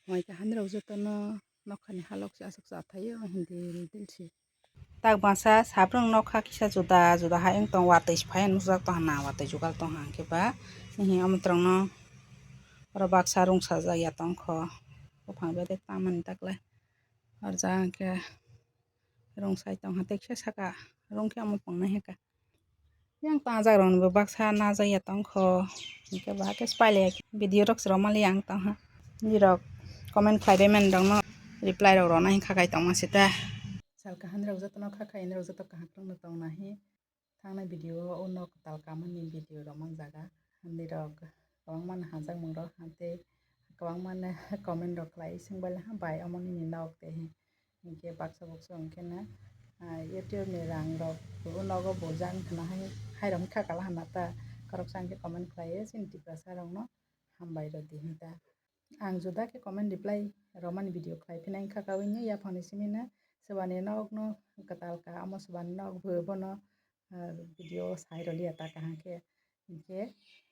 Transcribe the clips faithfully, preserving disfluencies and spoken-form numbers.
Mai kaham rok jotono nokhani halok se aswk chathaio hindi dil si. Tak bangsa sabrung nokha kisa juda juda hai wng tong watwi se phai nukjak tong hana watwi jugal tong hang khe ba hihi omo twrwngno oro baksa rung sajak ya tong kho buphang bedek tamani taklai. Arja hwnkhe rung sai tong ha teksa saka rung khe omo pongnai hwnkha. Yang tangjak rok ni bo baksa najak ya tong kho. Hwnkhe bo hakhe spy le video rok se romali yang tong ha. Nirok comment khlai bai mani rok no reply rok rona hwnkha kai tong ma sita. Sal kaham rok joto no kha khai rok joto kaham rok no tong na hi. Thangnai video o nok kwtal kamani video romang jaga. Nirok kwbangma no hamjakmung rok tei kwbangma no comment rok khlai swng bai ha bai omo nini nok tei hi. Hinkhe baksa buksa hinkhe no, ah, YouTube ni rang rok bo nogo bujak hwnkhana hai, hai rok kha kala hwnna ta khoroksa hinkhe comment khlaiwi chini Tiprasa rok no hambai rw di hinta. Ang juda khe comment reply rwmani video khlai phinai kha kaui no yaphang ni simi no swbani nok no kwtal ka omo swbani nok bo bono, ah, video sai rw liya ta kaham khe. Hinkhe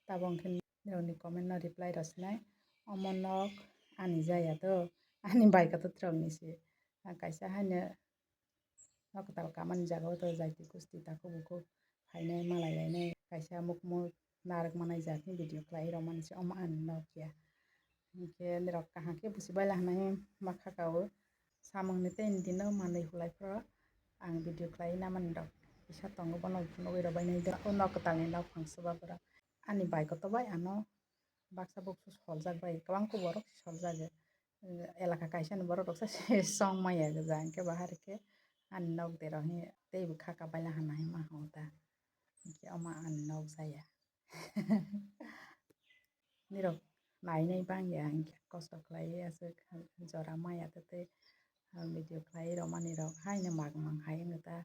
tabok hinkhe nirokni comment no reply rw sinai. Omo nok ani jaya do, ani bai kotor rokni se. Ang kaisa haino nok kwtal kamani jaga o to jaiti kusti takhuk bukhuk phainai malai lainai kaisa mukmuk narwk manai jat ni video khlai rw mani se omo ani nok ya. Hinkhe nirok kaham khe busi bai la hwnwi ma kha ka o. Samung ni tei ni dino manwi hulai phuru ang video khlai na mani rok kisa tongo bono nugwi rw bai nai o nok kwtal ni nok phang suba borok ani bai kotor bai ano baksa buksu soljak bai kwbang khe borok soljak elaka kaisa ni borok rok se song maya gwja hinkhe bahai rok khe ani nok derok tei bo kha ka bai la hwnwi ma hwn ta hinkhe omo ani nok jaya. Nirok nainai bang ya hinkhe kosto khlaiwi aswk jora maya tei tei video khlai rwmani rok haino mak mang hai wngkha ta.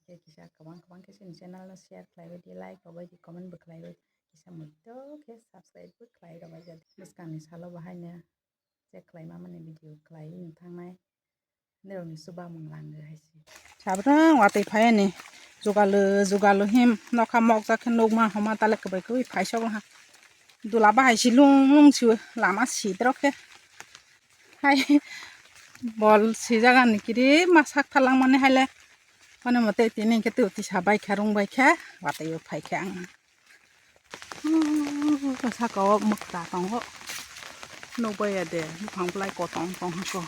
Hinkhe kisa kwbang kwbang khe chini channel no share khlaibai di, like rwbai di, comment bo khlaibai di, kisa muitok khe subscribe bo khlai rwbai di. Bwskangni salo bo haino check khlaima mani video khlaiwi thangnai. Nirokni chuba mung langwi hai se. Sabrang watwi phai ani jugalu jugalu him nokha mokjak khe nukma homa tale kwbai kwbai phai sogo ha. Dula bahai si lung lung si lama si tro khe. Hai bol si jaga ni kiri ma sak thalang mani hai le. Mane mote tini khe tu tisa bai kha rung bai kha watwi phai kha ang. Saka o mwkta tongo. Nukbai ya de, buphang belai kotong tong hako.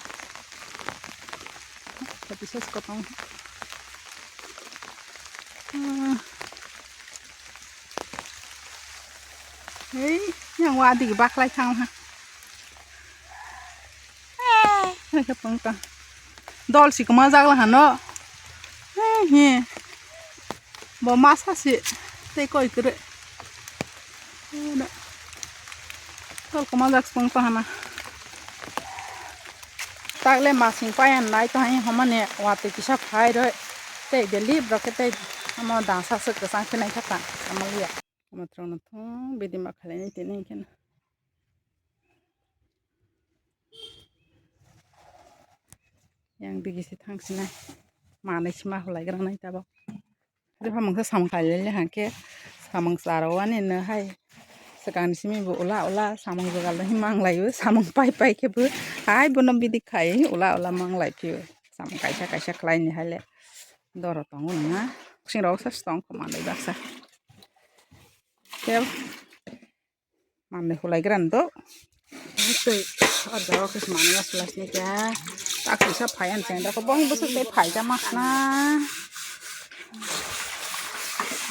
Kati ses kotong. Hei, yang wadi baklai thang ha. Hai khe pungta. Dol si kwma jak la hano. He he. Bo masa si tei koi kwrwi. Dol kwma jak pungta hana. Takle masing payan nai to hai homane watwi kisa phai roi. Tei belip rok khe tei amo dangsa se kwchang khe nai kha ta. Amo liya. Omo twrwngno thung bidi ma khlainai tini hinkhe no. Yang digi se thang sinai. Manwi se ma hulai gra nai tabok. Jephang mungsa samung khlai le hangkhe samung charo ani no hai. Swkang ni simi bo ula ula samung jugal no himang lai o samung pai pai khe bo. Hai bono bidi khai ula ula mang lai phio. Samung kaisa kaisa khlai ni hai le. Doro tongo na. Sing rok sa stong ko manwi baksa. Tel. Manwi hulai gran do. Tei o jaga khe manwi ma swlai sini kya. Tak kisa phai an cheng da ko bong bwswk tei phai ja ma khna.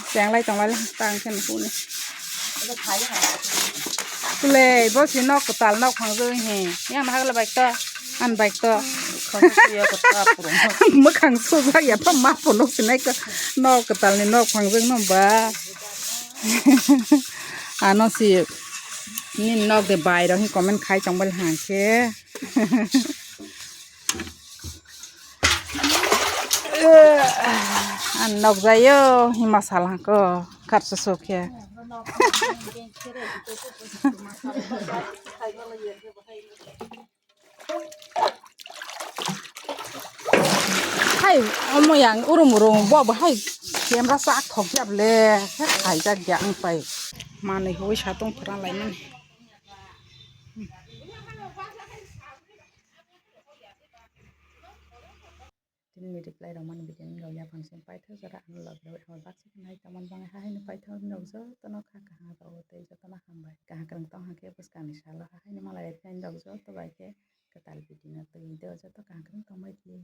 Cheng lai tong lai tang khe nukuni. Tule bo si nok kwtal nok phang joi he. Yang na hagla bai to. An bai to. Mwkhang sujak ya to ma phunuk sinai ko. Nok kwtal ni nok phang joi no ba. Ano si nini nok de bai rok hi comment khai tong bali hang khe. An nok jayo hima sal hang ko kar su su khe. Hai, omo yang urung urung bo bo hai camera chak thok ya ble, hai jak ya ang pai. Manwi hui satung phra lai mani. bini reply rok mani video ni rok yaphan simi paithak jora ano logi rok amo baksa khe nai tongmani bagwi haino paithak ni rok jotono kha kaham rw tei jotono hambai. Kaham kwrwng tong hwnkhe bwskangni salo haino malai rwkhe ani rok joto bai khe kwtal video no twi do joto kaham kwrwng tongbai di.